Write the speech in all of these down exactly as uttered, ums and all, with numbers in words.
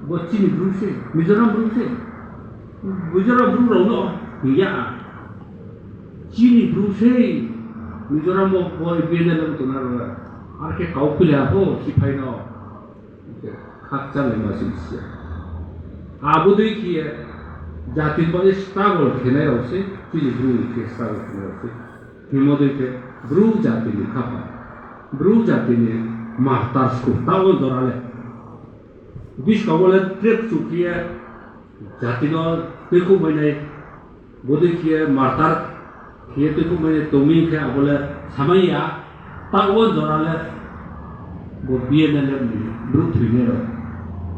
Bo chini Bru se, Mizoram Bru se. Mizoram Bru rao no hing ya. Chini Bru se, Mizoram wo bo B N L wo tongnai rao le. Ar khe kau khui le ha pho, siphai no. Khakchang le ma se si ya. Abo dei khe ye jati ni baoh ye struggle khenai rao se, chini Bru ni khe struggle khenai rao se. Hingmo dei khe Bru jati ni khaphang, Bru jati ni martyrs kho, taoh wo jora le. Buskang wo le trek chu khe ye jati no tuikhouhmai nai, bodei khe ye martyr khe ye tuikhouhmai nai tong mi khe abo le samai ya, taoh wo jora le bo B N L F ni brouh thoinai rao.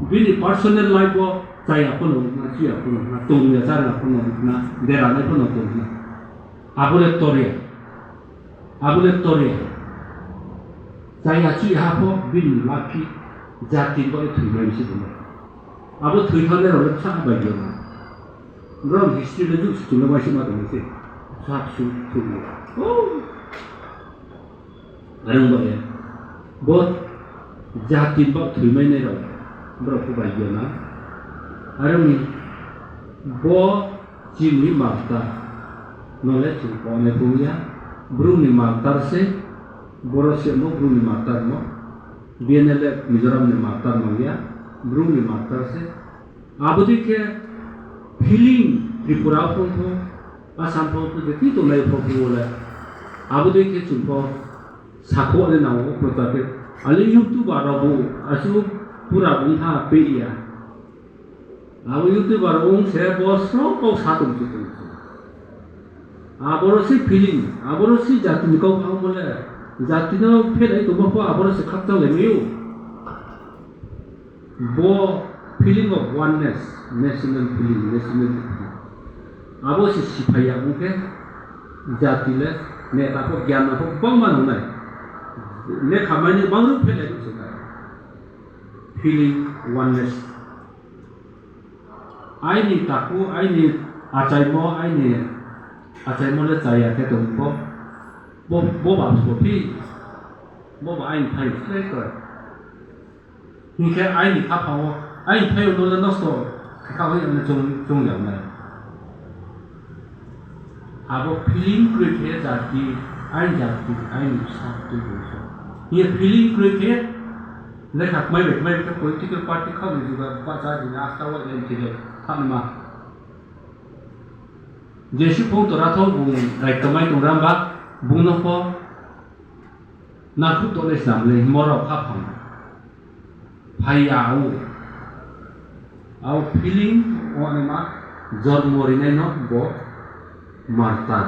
Bini personal life wo chaya pho no na, chuya pho no na, tong ya chári ya pho no na, deranai pho no tong na. Abo le tor ya. Abo le tor ya. Chaya chuha pho bini laphi jati ni baoh ye thoimai mi se bo le. Abo thoi thanngnai rao le bsa bai yo na. Brao ni history le juh se chung le uaingsouhma tong se. Sa su thu ya. Are ong ba ye, bo jati ni baoh thoimainai rao, brao pho bai yo na. Are ong ni bo chini martyr no le chung kau nai pho ya, Bru ni martyr se, boro se mo Bru ni martyr mo, B N L F Mizoram ni martyr no ya, Bru ni martyr se. Abo dei khe feeling Tripura pho tho, Assam pho tho, je tini tongnai pho pho le. Abo dei khe chung pho sakhouh le nang ou, prochar khe. Ale YouTuber rao bo, asuh pura bung tha pe ya. Abo YouTuber ong se bo sro kau sa tong se tong se. Aboro se feeling, aboro se jati ni kau phang bo le. Jati no phelai tongmo pho aboro se khakchang le mai ou. Bo feeling of oneness, national feeling, national feeling. Abo se siphai ya ong khe, jati le, neta pho, gyan pho, bangma nang nai. Lekha mai ni bangruh phelai ruh se nai. Feeling oneness. Aini takhu, aini achaimo, aini achaimo le chaya khe tong pho, bo, bo ba sophi, bo ba aini phai slái kroi. Hing khe aini khaphang wo, aini phai yo no le nosto khe kha hing ye chung, chung yag nai. Abo feeling kroi khe jati, aini jati, aini bsa tui bo so. Hing ye feeling kroi khe, lekha kmai bai kmai khe political party khaoh ni juga bahcha jini asta wa le thile thanma. Jesuh phung tora thou bung rai kmai tong ramba, bung no pho nakhruh tongnai snam le himo rao khaphang phai ya ou. Abo feeling ongnaima jormo rinai no bo martyr.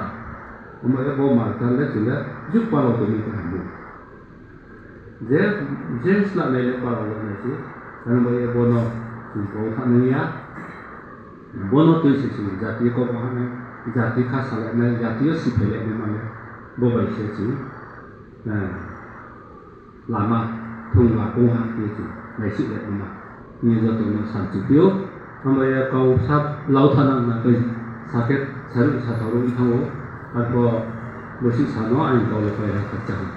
Omo ye bo martyr le chung le juh pala tongmi khe ham ou. Je, je slanai le pala wo nai se, abo ye bo no chung kau thanng nai ya. Bo no tui se chung jati kau bo ha nai, jati kha salai nai, jati yo siphai lai nai ma le, bo bai se chung, eh, lama thungla kong ha ye chung naisih lai nai ma. Hing ye joto no sanchu phi ou, abo ye kau sa lau thanang na tui, sa khe saruh sa tharuh thanng ou, arpho bosi sa no aini kau le pai ha khakchang.